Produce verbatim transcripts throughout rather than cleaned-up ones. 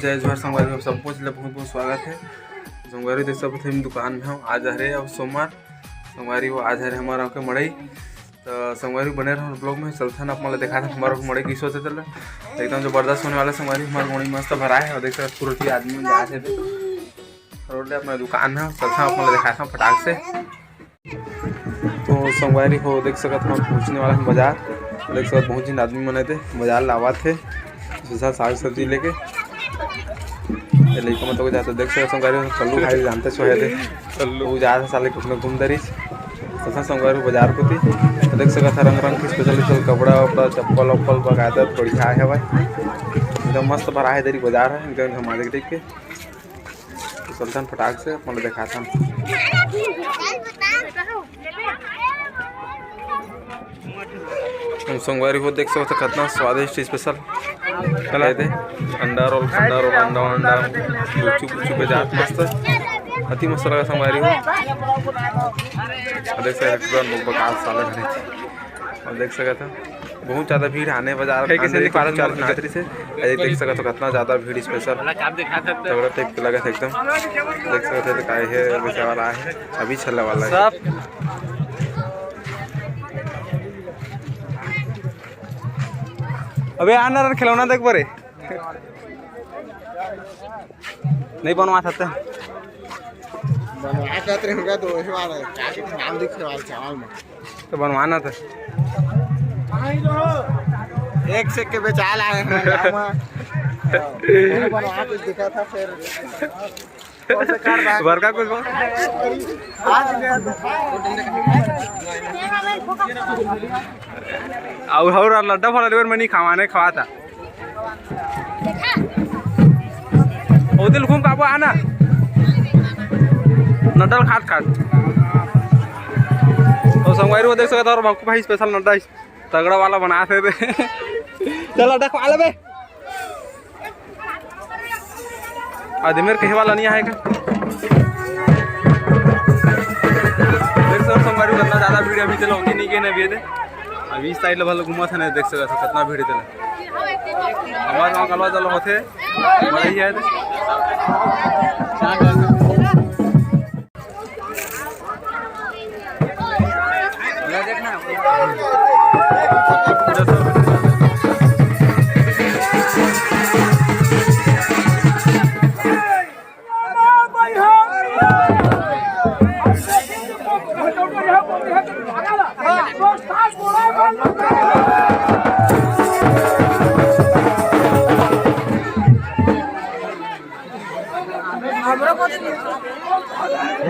जय जोहार संगवारी हो, सब कुछ ले बहुत बहुत स्वागत है। संगवारी देख सकत हो, हम दुकान में हो, आज हरे अब सोमवार। संगवारी हो, आज हरे हमर गाँव के मड़ई। तो संगवारी बने रहो ब्लॉग में, चलथन आप मन ल देखाथन हमर मड़ई कइसे होथे तेला। एकदम जबरदस्त होने वाला संगवारी, हमर मड़ई मस्त भराए है और देख सकत पूरा आदमी मन जात हे रोड ले अपना दुकान में, चलथन आप मन ल देखाथन फटाक से। तो संगवारी हो देख सकत हो पहुँचने वाला है बाजार। देख सकत बहुत झन आदमी मन हे बाजार लावत हे दूसरा साग सब्जी लेके। ये लइका मन तो जाते देख सकत संगवारी हो, कल्लू भाई जानते सो हे दे। कल्लू। वो जा रहा साले कुछ में घूम दरिस। तो संगवारी हो बाजार कोती तो देख सकत हो रंग रंग के स्पेशल स्पेशल कपड़ा वपड़ा चप्पल वप्पल बकायदा बढ़िया है भाई। एकदम मस्त भरा है दरी बाजार है एकदम धमाल देख के। तो चलथन फटाक से अपन ल देखाथन। हम संगवारी हो देख सकत हो कितना स्वादिष्ट स्पेशल कला हे अंडा रोल, अंडा रोल, अंडा अंडा गुपचुप गुपचुप के जात मस्त अति मस्त लगा संगवारी हो। और देख सकत हो पूरा लोग बकाल साले भरे थे। और देख सकत हो बहुत ज्यादा भीड़ आने बाजार है, किसी ने पालन चालू नाच रही से। अरे देख सकत हो कितना ज्यादा भीड़ स्पेशल तगड़ा टाइप के लगत है एकदम। देख सकत हो तो काहे है बेचा वाला है, अभी चलने वाला है सब। अबे आना रन खिलौना देख बरे। नहीं बनवा सकते। बनवा सकते हैं, उनका तो वही वाला है, क्या कहते हैं, नाम लिख रहे वाला चावल में। तो बनवाना था। एक से के बेचाल आए हैं गाँव में। हाँ, बनवा के दिखा था फिर। बड़का कुछ बोल। आज गया तो। और लड्डा फड़ा लेबर मनी खावाने खवाता। ओ दिल घूम काबू आना। नड्डल खात खात। तो संगवारी हो देख सकत हो, और बाबू भाई स्पेशल नड्डा तगड़ा वाला बना थे। चल नड्डा खवा ले बे। आदमी कहे वाला नहीं आएगा। देख सकत संगवारी हो कितना ज्यादा भीड़ अभी चलो होती नहीं गई ना अभी दे। अभी इस साइड लेवल घूमत है ना, देख सकत हो कितना भीड़ चला। हमारे गाँव कलवा चलो होते मड़ई है।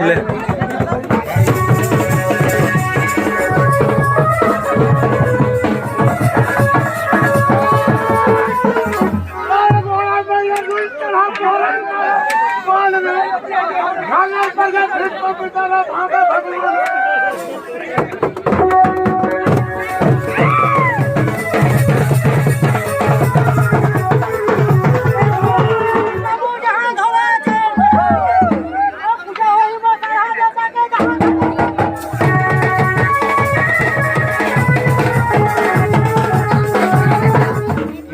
ले।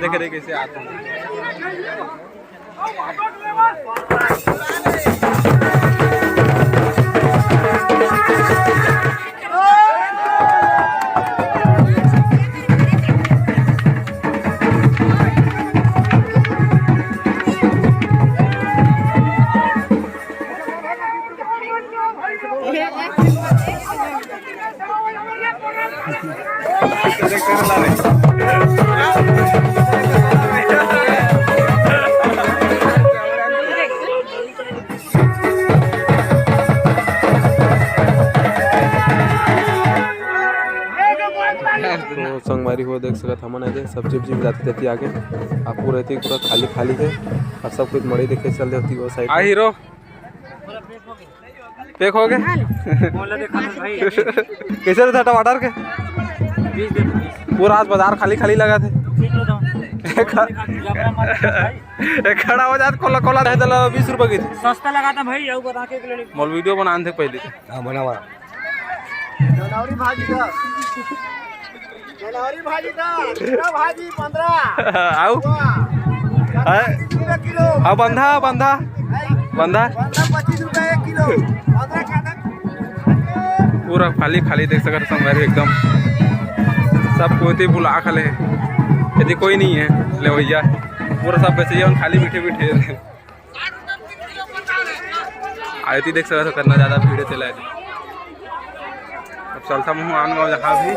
देख रहे कैसे आते हैं। तो संगवारी हो देख सकत हमन एदे सब्जी उब्जी मिलाते देती आगे। आप पूरा एती पूरा खाली खाली है और सब कुछ मड़ई देखे चल देती वो साइड। आ हीरो। पैक हो गए। बोला देखा था भाई। कैसे रहता टमाटर के? बीस दे दो, बीस। पूरा आज बाजार खाली खाली लगा थे। बीस दे दो। एक जबरा मार भाई। एक खड़ा हो जात कोला कोला दे दला बीस रुपए की। सस्ता लगा था भाई, यू बता के एक ले ले। मोल वीडियो बनान थे पहले। हाँ, बनावा। जनवरी भाजी का। जनवरी भाजी का, कितना भाजी? पन्द्रह। आओ। वाह। हाँ, बंधा, बंधा, बंधा। पूरा खाली खाली देख सकत संगवारी एकदम। सब कोती बुला खा ले, यदि कोई नहीं है लेवैया, पूरा सब बेचैया खाली बैठे बैठे। आयती देख सकत हो कितना ज्यादा भीड़ चला है। अब चलता हूँ आन गाँव जहाँ भी।